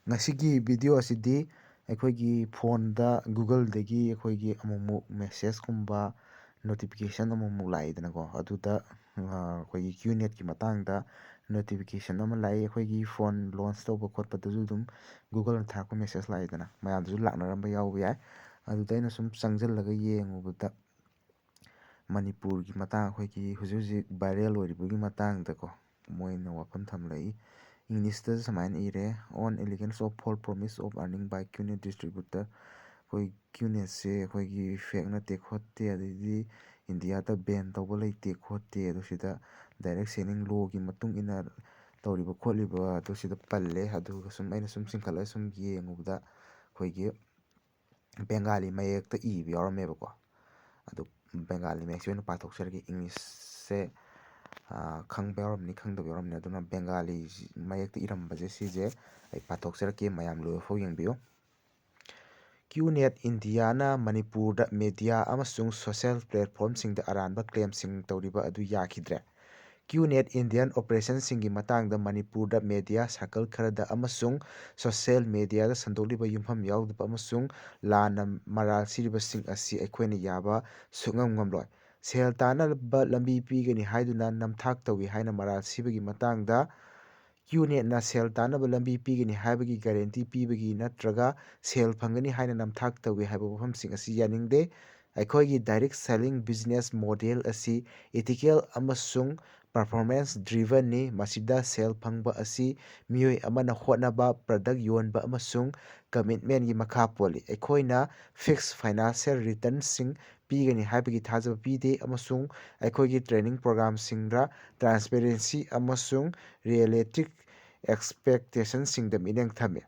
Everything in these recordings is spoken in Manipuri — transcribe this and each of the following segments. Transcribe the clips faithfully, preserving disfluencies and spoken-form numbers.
ꯉꯁꯤꯒꯤ ꯚꯤꯗꯤꯑꯣ ꯑꯁꯤꯗꯤ ꯑꯩꯈꯣꯏꯒꯤ ꯐꯣꯟꯗ Googleꯗꯒꯤ ꯑꯩꯈꯣꯏꯒꯤ ꯑꯃꯨꯛꯃꯨꯛ ꯃꯦꯁꯦꯖꯀꯨꯝꯕ, ꯅꯣꯇꯤꯐꯤꯀꯦꯁꯟ ꯑꯃꯨꯛꯃꯨꯛ ꯂꯥꯛꯏꯗꯅꯀꯣ, ꯑꯗꯨꯗ ꯑꯩꯈꯣꯏꯒꯤ ꯀ꯭ꯌꯨꯅꯦꯠꯀꯤ ꯃꯇꯥꯡꯗ ꯅꯣꯇꯤꯐꯤꯀꯦꯁꯟ ꯑꯃ ꯂꯥꯛꯏ꯫ ꯑꯩꯈꯣꯏꯒꯤ ꯐꯣꯟ ꯂꯣꯟꯆ ꯇꯧꯕ ꯈꯣꯠꯄꯗꯁꯨ ꯑꯗꯨꯝ Googleꯅ ꯊꯥꯔꯛꯄ ꯃꯦꯁꯦꯖ ꯂꯥꯛꯏꯗꯅ, ꯃꯌꯥꯝꯗꯁꯨ ꯂꯥꯛꯅꯔꯝꯕ ꯌꯥꯎꯕ ꯌꯥꯏ꯫ ꯑꯗꯨꯗ ꯑꯩꯅ ꯁꯨꯝ ꯆꯪꯁꯤꯜꯂꯒ ꯌꯦꯡꯉꯨꯕꯗ, ꯃꯅꯤꯄꯨꯔꯒꯤ ꯃꯇꯥꯡ, ꯑꯩꯈꯣꯏꯒꯤ ꯍꯧꯖꯤꯛ ꯍꯧꯖꯤꯛ ꯚꯥꯏꯔꯦꯜ ꯑꯣꯏꯔꯤꯕꯒꯤ ꯃꯇꯥꯡꯗꯀꯣ, ꯃꯣꯏꯅ ꯋꯥꯐꯝ ꯊꯝꯂꯛꯏ꯫ ꯏꯪꯂꯤꯁꯇ ꯁꯨꯃꯥꯏꯅ ꯏꯔꯦ: "On allegation of false promise of earning by QNet distributor", ꯑꯩꯈꯣꯏ ꯀ꯭ꯌꯨꯅꯦꯠꯁꯦ ꯑꯩꯈꯣꯏꯒꯤ ꯐꯦꯛ ꯅꯠꯇꯦ ꯈꯣꯠꯇꯦ, ꯑꯗꯩꯗꯤ ꯏꯟꯗꯤꯌꯥꯗ ꯕꯦꯟ ꯇꯧꯕ ꯂꯩꯇꯦ ꯈꯣꯠꯇꯦ, ꯑꯗꯨ ꯁꯤꯗ ꯗꯥꯏꯔꯦꯛ ꯁꯦꯂꯤꯡ ꯂꯣꯒꯤ ꯃꯇꯨꯡ ꯏꯟꯅ ꯇꯧꯔꯤꯕ ꯈꯣꯠꯂꯤꯕ ꯑꯗꯨ ꯁꯤꯗ ꯄꯜꯂꯦ꯫ ꯑꯗꯨꯒ ꯁꯨꯝ ꯑꯩꯅ ꯁꯨꯝ ꯆꯤꯡꯈꯠꯂꯒ ꯁꯨꯝ ꯌꯦꯡꯉꯨꯕꯗ, ꯑꯩꯈꯣꯏꯒꯤ ꯕꯦꯡꯒꯥꯂꯤ ꯃꯌꯦꯛꯇ ꯏꯕ ꯌꯥꯎꯔꯝꯃꯦꯕꯀꯣ꯫ ꯑꯗꯨ ꯕꯦꯡꯒꯥꯂꯤ ꯃꯌꯦꯛꯁꯦ ꯑꯣꯏꯅ ꯄꯥꯊꯣꯛꯆꯔꯒꯦ꯫ ꯏꯪꯂꯤꯁꯁꯦ, ꯑ, ꯈꯪꯕ ꯌꯥꯎꯔꯝꯅꯤ, ꯈꯪꯗꯕ ꯌꯥꯎꯔꯝꯅꯤ꯫ ꯑꯗꯨꯅ ꯕꯦꯡꯒꯥꯂꯤ ꯃꯌꯦꯛꯇ ꯏꯔꯝꯕꯁꯦ ꯁꯤꯁꯦ ꯑꯩ ꯄꯥꯊꯣꯛꯆꯔꯛꯀꯦ, ꯃꯌꯥꯝ ꯂꯣꯏꯕ ꯐꯥꯎ ꯌꯦꯡꯕꯤꯌꯨ꯫ ꯀ꯭ꯌꯨꯅꯦꯠ ꯏꯟꯗꯤꯌꯥꯅ ꯃꯅꯤꯄꯨꯔꯗ ꯃꯦꯗꯤꯌꯥ ꯑꯃꯁꯨꯡ ꯁꯣꯁꯦꯜ ꯄ꯭ꯂꯦꯠꯐꯣꯔꯝꯁꯤꯡꯗ ꯑꯔꯥꯟꯕ ꯀ꯭ꯂꯦꯝꯁꯤꯡ ꯇꯧꯔꯤꯕ ꯑꯗꯨ ꯌꯥꯈꯤꯗ꯭ꯔꯦ꯫ ꯀ꯭ꯌꯨꯅꯦꯠ ꯏꯟꯗꯤꯌꯥꯟ ꯑꯣꯄꯔꯦꯁꯟꯁꯤꯡꯒꯤ ꯃꯇꯥꯡꯗ ꯃꯅꯤꯄꯨꯔꯗ ꯃꯦꯗꯤꯌꯥ ꯁꯥꯔꯀꯜ ꯈꯔꯗ ꯑꯃꯁꯨꯡ ꯁꯣꯁꯦꯜ ꯃꯦꯗꯤꯌꯥꯗ ꯁꯟꯗꯣꯛꯂꯤꯕ ꯌꯨꯝꯐꯝ ꯌꯥꯎꯗꯕ ꯑꯃꯁꯨꯡ ꯂꯥꯟꯅ ꯃꯔꯥꯜ ꯁꯤꯔꯤꯕꯁꯤꯡ ꯑꯁꯤ ꯑꯩꯈꯣꯏꯅ ꯌꯥꯕ ꯁꯨꯛꯉꯝ ꯉꯝꯂꯣꯏ꯫ ꯁꯦꯜ ꯇꯥꯟꯅꯕ ꯂꯝꯕꯤ ꯄꯤꯒꯅꯤ ꯍꯥꯏꯗꯨꯅ ꯅꯝꯊꯥꯛ ꯇꯧꯏ ꯍꯥꯏꯅ ꯃꯔꯥꯜ ꯁꯤꯕꯒꯤ ꯃꯇꯥꯡꯗ, ꯀ꯭ꯌꯨꯅꯦꯠꯅ ꯁꯦꯜ ꯇꯥꯟꯅꯕ ꯂꯝꯕꯤ ꯄꯤꯒꯅꯤ ꯍꯥꯏꯕꯒꯤ ꯒꯥꯔꯦꯟꯇꯤ ꯄꯤꯕꯒꯤ ꯅꯠꯇ꯭ꯔꯒ ꯁꯦꯜ ꯐꯪꯒꯅꯤ ꯍꯥꯏꯅ ꯅꯝꯊꯥꯛ ꯇꯧꯏ ꯍꯥꯏꯕ ꯋꯥꯐꯝꯁꯤꯡ ꯑꯁꯤ ꯌꯥꯅꯤꯡꯗꯦ꯫ ꯑꯩꯈꯣꯏꯒꯤ ꯗꯥꯏꯔꯦꯛ ꯁꯦꯂꯤꯡ ꯕꯤꯖꯤꯅꯦꯁ ꯃꯣꯗꯦꯜ ꯑꯁꯤ ꯏꯊꯤꯀꯦꯜ ꯑꯃꯁꯨꯡ ꯄꯔꯐꯣꯔꯃꯦꯟꯁ ꯗ꯭ꯔꯤꯚꯟꯅꯤ꯫ ꯃꯁꯤꯗ ꯁꯦꯜ ꯐꯪꯕ ꯑꯁꯤ ꯃꯤꯑꯣꯏ ꯑꯃꯅ ꯍꯣꯠꯅꯕ, ꯄ꯭ꯔꯗꯛ ꯌꯣꯟꯕ ꯑꯃꯁꯨꯡ ꯀꯃꯤꯠꯃꯦꯟꯒꯤ ꯃꯈꯥ ꯄꯣꯜꯂꯤ꯫ ꯑꯩꯈꯣꯏꯅ ꯐꯤꯛꯁ ꯐꯥꯏꯅꯥꯟꯁꯤꯌꯦꯜ ꯔꯤꯇꯔꯟꯁꯤꯡ ꯄꯤꯒꯅꯤ ꯍꯥꯏꯕꯒꯤ ꯊꯥꯖꯕ ꯄꯤꯗꯦ, ꯑꯃꯁꯨꯡ ꯑꯩꯈꯣꯏꯒꯤ ꯇ꯭ꯔꯦꯅꯤꯡ ꯄ꯭ꯔꯣꯒ꯭ꯔꯥꯝꯁꯤꯡꯗ ꯇ꯭ꯔꯥꯟꯁꯄꯦꯔꯦꯟꯁꯤ ꯑꯃꯁꯨꯡ ꯔꯤꯌꯦꯂꯤꯁꯇꯤꯛ ꯑꯦꯛꯁꯄꯦꯛꯇꯦꯁꯟꯁꯤꯡꯗ ꯃꯤꯠꯌꯦꯡ ꯊꯝꯃꯤ꯫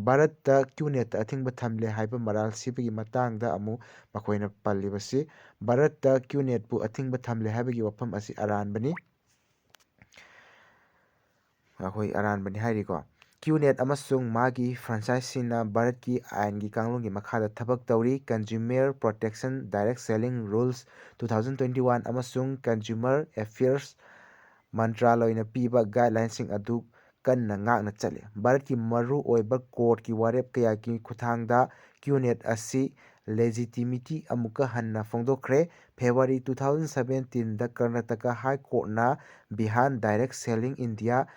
ꯚꯥꯔꯠꯇ ꯀ꯭ꯌꯨꯅꯦꯠꯇ ꯑꯊꯤꯡꯕ ꯊꯝꯂꯦ ꯍꯥꯏꯕ ꯃꯔꯥꯜ ꯁꯤꯕꯒꯤ ꯃꯇꯥꯡꯗ ꯑꯃꯨꯛ ꯃꯈꯣꯏꯅ ꯄꯜꯂꯤꯕꯁꯤ, ꯚꯥꯔꯠꯇ ꯀ꯭ꯌꯨꯅꯦꯠꯄꯨ ꯑꯊꯤꯡꯕ ꯊꯝꯂꯦ ꯍꯥꯏꯕꯒꯤ ꯋꯥꯐꯝ ꯑꯁꯤ ꯑꯔꯥꯟꯕꯅꯤ꯫ ꯑꯩꯈꯣꯏ ꯑꯔꯥꯟꯕꯅꯤ ꯍꯥꯏꯔꯤꯀꯣ꯫ ꯀ꯭ꯌꯨꯅꯦꯠ ꯑꯃꯁꯨꯡ ꯃꯥꯒꯤ ꯐ꯭ꯔꯥꯟꯆꯥꯏꯖꯁꯤꯡꯅ ꯚꯥꯔꯠꯀꯤ ꯑꯥꯏꯟꯒꯤ ꯀꯥꯡꯂꯣꯟꯒꯤ ꯃꯈꯥꯗ ꯊꯕꯛ ꯇꯧꯔꯤ꯫ Consumer Protection Direct Selling Rules two thousand twenty one ꯑꯃꯁꯨꯡ Consumer Affairs ꯃꯟꯇ꯭ꯔꯥꯂꯣꯏꯅ ꯄꯤꯕ ꯒꯥꯏꯗꯂꯥꯏꯟꯁꯤꯡ ꯑꯗꯨ ꯀꯟꯅ ꯉꯥꯛꯅ ꯆꯠꯂꯤ꯫ ꯚꯥꯔꯠꯀꯤ ꯃꯔꯨ ꯑꯣꯏꯕ ꯀꯣꯔꯠꯀꯤ ꯋꯥꯔꯦꯞ ꯀꯌꯥꯒꯤ ꯈꯨꯠꯊꯥꯡꯗ QNet ꯑꯁꯤ legitimacy ꯑꯃꯨꯛꯀ ꯍꯟꯅ ꯐꯣꯡꯗꯣꯛꯈ꯭ꯔꯦ꯫ February two thousand seventeenꯗ Karnataka High Courtꯅ Vihan Direct Selling India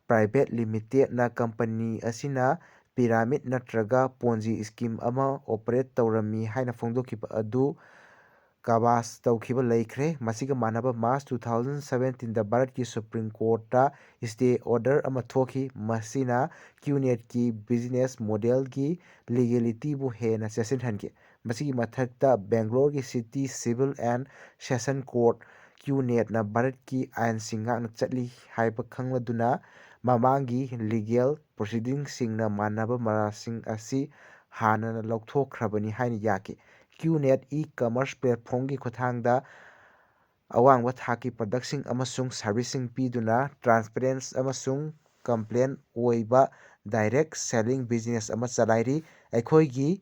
Private Limitedꯅ company ꯑꯁꯤꯅ pyramid ꯅꯠꯇ꯭ꯔꯒ Ponzi scheme ꯑꯃ operate ꯇꯧꯔꯝꯃꯤ ꯍꯥꯏꯅ ꯐꯣꯡꯗꯣꯛꯈꯤꯕ ꯑꯗꯨ ꯀꯕꯥꯁ ꯇꯧꯈꯤꯕ ꯂꯩꯈ꯭ꯔꯦ꯫ ꯃꯁꯤꯒ ꯃꯥꯟꯅꯕ March two thousand seventeenꯗ ꯚꯥꯔꯠꯀꯤ Supreme Courtꯇ stay order ꯑꯃ ꯊꯣꯛꯈꯤ꯫ ꯃꯁꯤꯅ QNetꯀꯤ business modelꯒꯤ legalityꯕꯨ ꯍꯦꯟꯅ ꯆꯦꯠꯁꯤꯟꯍꯟꯈꯤ꯫ ꯃꯁꯤꯒꯤ ꯃꯊꯛꯇ Bangaloreꯒꯤ City Civil and Session Court, QNetꯅ ꯚꯥꯔꯠꯀꯤ ꯑꯥꯏꯟꯁꯤꯡ ꯉꯥꯛꯅ ꯆꯠꯂꯤ ꯍꯥꯏꯕ ꯈꯪꯂꯗꯨꯅ ꯃꯃꯥꯡꯒꯤ legal proceedingꯁꯤꯡꯅ ꯃꯥꯟꯅꯕ ꯃꯔꯥꯜꯁꯤꯡ ꯑꯁꯤ ꯍꯥꯟꯅꯅ ꯂꯧꯊꯣꯛꯈ꯭ꯔꯕꯅꯤ ꯍꯥꯏꯅ ꯌꯥꯈꯤ꯫ QNet e-commerce platformꯒꯤ ꯈꯨꯠꯊꯥꯡꯗ ꯑꯋꯥꯡꯕ ꯊꯥꯛꯀꯤ productꯁꯤꯡ ꯑꯃꯁꯨꯡ serviceꯁꯤꯡ ꯄꯤꯗꯨꯅ transparent ꯑꯃꯁꯨꯡ compliant ꯑꯣꯏꯕ direct selling business ꯑꯃ ꯆꯂꯥꯏꯔꯤ꯫ ꯑꯩꯈꯣꯏꯒꯤ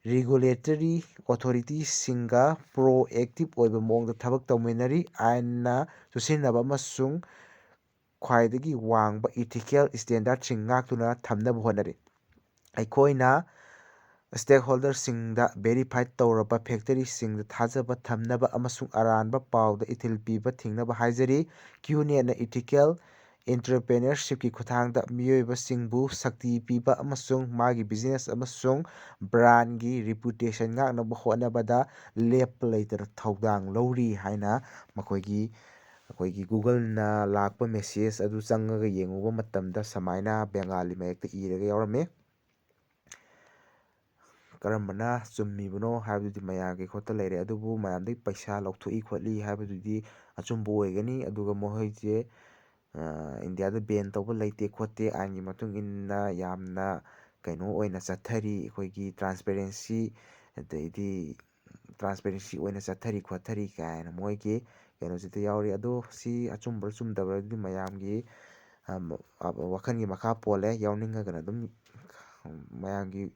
regulatory authorityꯁꯤꯡꯒ proactive ꯑꯣꯏꯕ ꯃꯑꯣꯡꯗ ꯊꯕꯛ ꯇꯧꯃꯤꯟꯅꯔꯤ꯫ ꯑꯥꯏꯟꯅ ꯆꯨꯁꯤꯟꯅꯕ ꯑꯃꯁꯨꯡ ꯈ꯭ꯋꯥꯏꯗꯒꯤ ꯋꯥꯡꯕ ethical standardꯁꯤꯡ ꯉꯥꯛꯇꯨꯅ ꯊꯝꯅꯕ ꯍꯣꯠꯅꯔꯤ꯫ ꯑꯩꯈꯣꯏꯅ stakeholderꯁꯤꯡꯗ verified ꯇꯧꯔꯕ factoryꯁꯤꯡꯗ ꯊꯥꯖꯕ ꯊꯝꯅꯕ ꯑꯃꯁꯨꯡ ꯑꯔꯥꯟꯕ ꯄꯥꯎꯗ ꯏꯊꯤꯜ ꯄꯤꯕ ꯊꯤꯡꯅꯕ ꯍꯥꯏꯖꯔꯤ꯫ QNetꯅ ethical entrepreneurshipꯀꯤ ꯈꯨꯠꯊꯥꯡꯗ ꯃꯤꯑꯣꯏꯕꯁꯤꯡꯕꯨ ꯁꯛꯇꯤ ꯄꯤꯕ ꯑꯃꯁꯨꯡ ꯃꯥꯒꯤ business ꯑꯃꯁꯨꯡ brandꯒꯤ reputation ꯉꯥꯛꯅꯕ ꯍꯣꯠꯅꯕꯗ ꯂꯦꯞꯄ ꯂꯩꯇꯅ ꯊꯧꯗꯥꯡ ꯂꯧꯔꯤ ꯍꯥꯏꯅ ꯃꯈꯣꯏꯒꯤ, ꯑꯩꯈꯣꯏꯒꯤ Googleꯅ ꯂꯥꯛꯄ message ꯑꯗꯨ ꯆꯪꯉꯒ ꯌꯦꯡꯉꯨꯕ ꯃꯇꯝꯗ ꯁꯨꯃꯥꯏꯅ ꯕꯦꯡꯒꯥꯂꯤ ꯃꯌꯦꯛꯇ ꯏꯔꯒ ꯌꯥꯎꯔꯝꯃꯤ꯫ ꯀꯔꯝꯕꯅ ꯆꯨꯝꯃꯤꯕꯅꯣ ꯍꯥꯏꯕꯗꯨꯗꯤ ꯃꯌꯥꯝꯒꯤ ꯈꯨꯠꯇ ꯂꯩꯔꯦ, ꯑꯗꯨꯕꯨ ꯃꯌꯥꯝꯗꯒꯤ ꯄꯩꯁꯥ ꯂꯧꯊꯣꯛꯏ ꯈꯣꯠꯂꯤ ꯍꯥꯏꯕꯗꯨꯗꯤ ꯑꯆꯨꯝꯕ ꯑꯣꯏꯒꯅꯤ꯫ ꯑꯗꯨꯒ ꯃꯈꯣꯏꯁꯦ, ꯑ, ꯏꯟꯗꯤꯌꯥꯗ ban ꯇꯧꯕ ꯂꯩꯇꯦ ꯈꯣꯠꯇꯦ, ꯑꯥꯏꯟꯒꯤ ꯃꯇꯨꯡ ꯏꯟꯅ ꯌꯥꯝꯅ ꯀꯩꯅꯣ ꯑꯣꯏꯅ ꯆꯠꯊꯔꯤ, ꯑꯩꯈꯣꯏꯒꯤ transparency, ꯑꯗꯩꯗꯤ transparency ꯑꯣꯏꯅ ꯆꯠꯊꯔꯤ ꯈꯣꯠꯊꯔꯤ ꯀꯥꯏꯅ ꯃꯣꯏꯒꯤ ꯀꯩꯅꯣꯁꯤꯗ ꯌꯥꯎꯔꯤ꯫ ꯑꯗꯣ ꯁꯤ ꯑꯆꯨꯝꯕ꯭ꯔꯥ ꯆꯨꯝꯗꯕ꯭ꯔꯥꯗꯤ ꯃꯌꯥꯝꯒꯤ, ꯑ, ꯋꯥꯈꯜꯒꯤ ꯃꯈꯥ ꯄꯣꯜꯂꯦ, ꯌꯥꯎꯅꯤꯡꯉꯒꯅ ꯑꯗꯨꯝ ꯃꯌꯥꯝꯒꯤ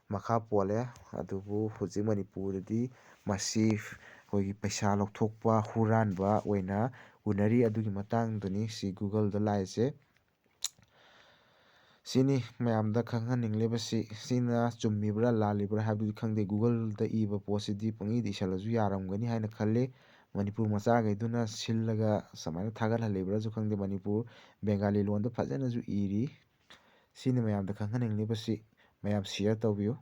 ꯃꯈꯥ ꯄꯣꯜꯂꯦ꯫ ꯑꯗꯨꯕꯨ ꯍꯧꯖꯤꯛ ꯃꯅꯤꯄꯨꯔꯗꯗꯤ ꯃꯁꯤ ꯑꯩꯈꯣꯏꯒꯤ ꯄꯩꯁꯥ ꯂꯧꯊꯣꯛꯄ, ꯍꯨꯔꯥꯟꯕ ꯑꯣꯏꯅ ꯎꯅꯔꯤ꯫ ꯑꯗꯨꯒꯤ ꯃꯇꯥꯡꯗꯨꯅꯤ ꯁꯤ Googleꯗ ꯂꯥꯛꯏꯁꯦ꯫ ꯁꯤꯅꯤ ꯃꯌꯥꯝꯗ ꯈꯪꯍꯟꯅꯤꯡꯂꯤꯕꯁꯤ꯫ ꯁꯤꯅ ꯆꯨꯝꯃꯤꯕ꯭ꯔꯥ ꯂꯥꯜꯂꯤꯕ꯭ꯔꯥ ꯍꯥꯏꯕꯗꯨꯗꯤ ꯈꯪꯗꯦ꯫ Googleꯗ ꯏꯕ ꯄꯣꯠꯁꯤꯗꯤ ꯄꯪꯏꯗ ꯏꯁꯜꯂꯁꯨ ꯌꯥꯔꯝꯒꯅꯤ ꯍꯥꯏꯅ ꯈꯜꯂꯤ꯫ ꯃꯅꯤꯄꯨꯔ ꯃꯆꯥꯈꯩꯗꯨꯅ ꯁꯤꯜꯂꯒ ꯁꯨꯃꯥꯏꯅ ꯊꯥꯒꯠꯍꯜꯂꯤꯕ꯭ꯔꯥꯁꯨ ꯈꯪꯗꯦ꯫ ꯃꯅꯤꯄꯨꯔ ꯕꯦꯡꯒꯥꯂꯤ ꯂꯣꯟꯗ ꯐꯖꯅꯁꯨ ꯏꯔꯤ꯫ ꯁꯤꯅꯤ ꯃꯌꯥꯝꯗ ꯈꯪꯍꯟꯅꯤꯡꯂꯤꯕꯁꯤ꯫ ꯃꯌꯥꯝ share ꯇꯧꯕꯤꯌꯨ꯫